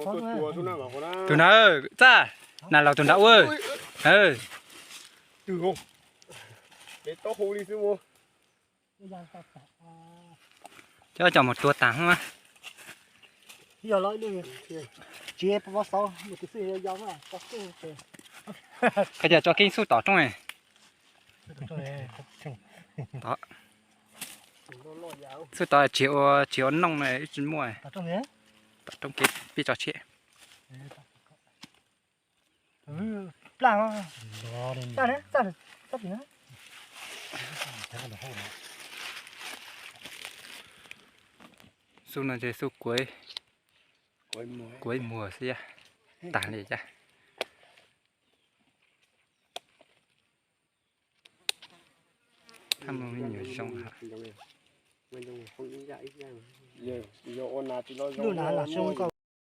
Tus na, txaj, na los tus nrad ua. Coj cov mus tua tas. Koj tias tso keeb xub tom rooj. Xub tom tsis ua, tsis ua nooj na, ib tsis muaj. Tom rooj kev pib tso tshiab. Xub no ces xub kuav muag xwb, tag li cas. Thaj me nyuam zoo. Lub na los zoo nkauj.